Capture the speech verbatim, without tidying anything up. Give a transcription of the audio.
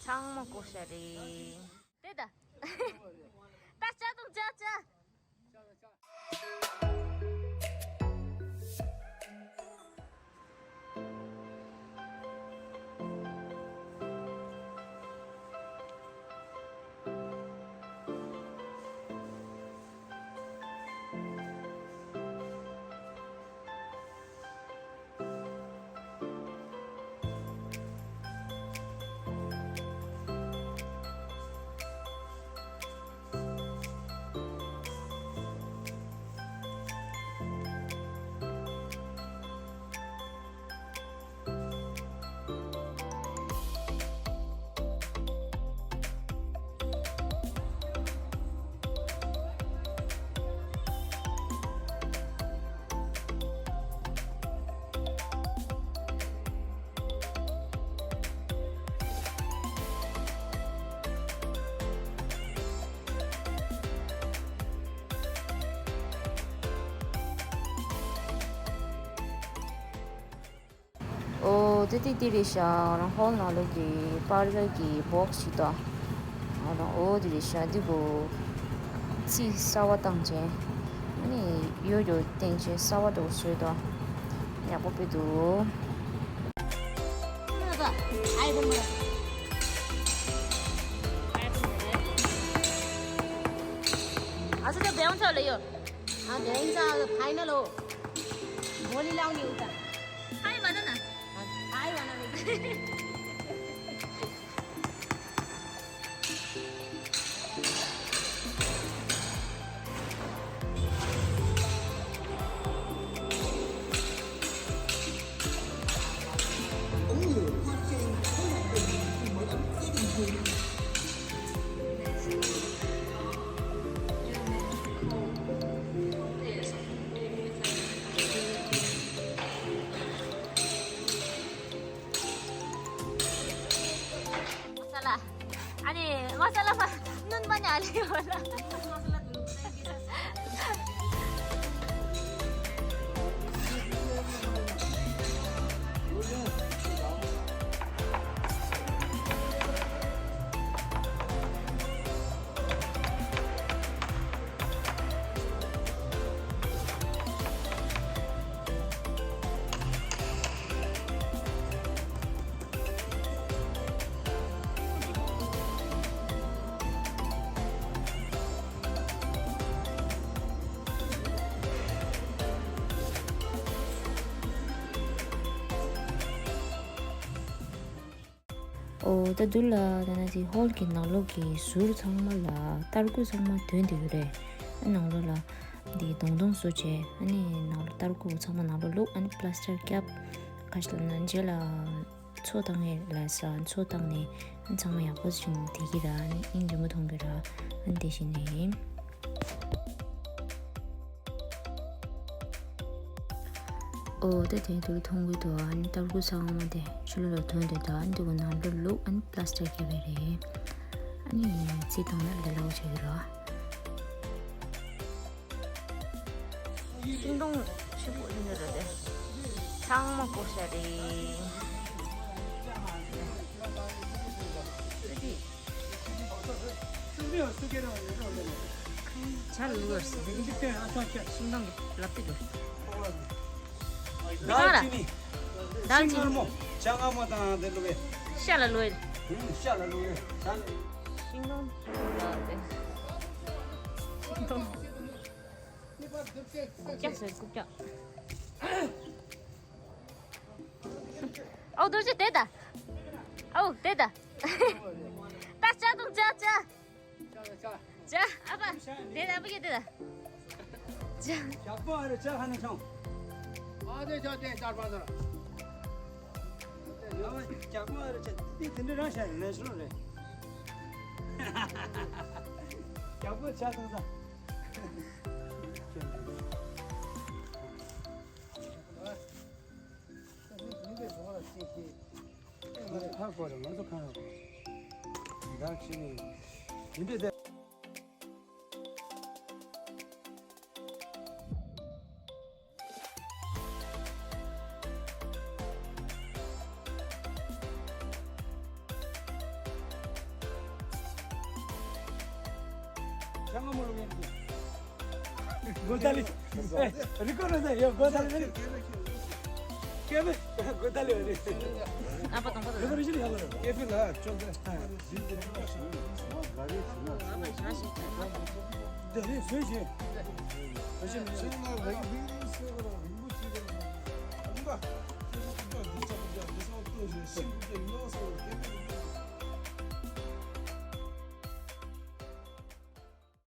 ཚང་མ་བཀོག་ཤ་རེད། དེ་ད། ད་ལྕགས་དང་ལྕགས་ལྕགས། ཨོ་དེ་དེ་དེ་རེད་ཤག་རང་ཧོལ་ནང་ལོགས་ཀྱི་པར་གར་གྱི་བོག་སི་ཞིག་དང་། ཨ་རང་ཨོ་དེ་རེད་ཤག་འདི་གོ་རྩིས་གསར་བ་བཏང་བྱས། ཨ་ནི་ཡོ་ཡོ་བཏིང་བྱས་གསར་བ་འདྲ་བོ་བཟོས་དང་། ཡག་པོ་དཔེ་འདུག आज तो ब्याउँछ होला यो। अँ, भ्याइन्छ, अब फाइनल हो। भोलि लाउने उता। हाई भन न। हाई भन न। मसाला। अनि मसालामा नुन पनि हाल्यो होला। ཨོ་ད་དུ་ལ་ད་ན་དེ་ཧོལ་གྱི་ནང་ལོགས་ཀྱི་ཟུར་ཚང་མ་ལ་ཏར་ཀུ་ཚང་མ་དོན་དེ་ཡོད་རེད། ཨ་ནང་ལོགས་ལ་དེ་གདོང་གདོང་བཟོ་བྱས། ཨ་ནི་ནང་ལོགས་ཏར་ཀུ་ཚང་མ་ནང་ལོགས་བླུགས། ཨ་ནི་པ་ལ་སི་ཊར་བརྒྱབ། ཁ་ཤས་ལ་ན་རྗེས་ལ་མཚོ་བཏང་ངེས་ལ་ས་མཚོ་བཏང་ནས་ཨ་ནི་ཚང་མ་ཡག་པོ་བྱས་ནས་དེ་གི་ར་ཨ་ནི་ཨིན་རི་མོ་མཐོང་གི་ར། ཨ་ནི་དེ་བཞིན་ནས། ཨོ་ད་དེ་དུ་མཐོང་གི་འདུག་ཨ་ནི་ཏར་ཀུ་ཚང་མ་དེ་ཕྱི་ལོགས་ལ་ཐོན་དེ་འདུག་ཨ་ནི་དེ་གོ་ནང་ལོགས་བླུགས། ཨ་ནི་པ་ལ་སི་ཊར་བརྒྱབ་པ་རེད། ཨ་ནི་རྩིས་བཏང་ན་ལས་སླ་པོ་ཆགས་ཀྱི་རེད། ཤིང་སྡོང་ཆེན་པོ་ཡིན་ནི་རེད་དེ། ཚང་མ་བཀོག་ཤ་རེད། ཆ་ལུགས་ཡོད་ཟེར། ཤིང་སྡོང་གི་ལབ་ཏེ་འདུག་དཱལ་ཅི་ནི། དཱལ་ཅི་ནི། ཤ་ལ་ལུས། ཤ་ལ་ལུས། ཤ་ལ་ལུས། ཤིང་སྡོང་ལབ་སྟེ། ཤིང་སྡོང་། རྐྱང་ཟེར་རྐུབ་བཀྱག་ཨའུ་རྡོ་རྗེ་དེ་ད། ཨའུ་དེ་ད། ད་ལྕགས་དང་ལྕགས་ལྕགས། ལྕགས་ཨ་ཕ། དེ་ད་ཨ་ཕ་གི་དེ་ད། ལྕགས། ཞག་པོ་ཨ་རེ་ལྕགས་ཧ་ན་ཆང་། ཨ་དེ་ལྕགས་དེ་ལྕགས་པ་ཟེར། ཡ་བ་ཞག་པོ་ཨ་རེ་ལྕགས་དེ་དེ་འདྲ་རང་ཤ་ཡིན་ན་ཤོར་རེད། ཞག་པོ་ལྕགས་དང་ས། ཁ་ཁོ་རེ་ང་ཚོ་ཁ་ཁོ་རེ་ད་ཁྱི་ནི་ཡིན་པས་ཟེར། སྒོ་ད་ལི། རི་ཀོ་ར་ད་ཡོ་སྒོ་ད་ལི། ཀེ་མེ་སྒོ་ད་ལི་རི། ཨ་པ་དང་པ་རི་ཀོ་རི་ཤི་ཡ་ལ་རི། ཀེ་ཕི་ལ་ཅོ་ད། དེ་རི་སོས་ཤི། སོས་ཤི་ན་རི་བི་སོས་ར་རི་མོ་ཅི་ར། ཨ་ནི་པ། ཀེ་ཕི་ཅོ་འདི་ས་ཀུ་ཅོ་འདི་ས་ཏོ་ཞེ་སི་ཀུ་ཅོ།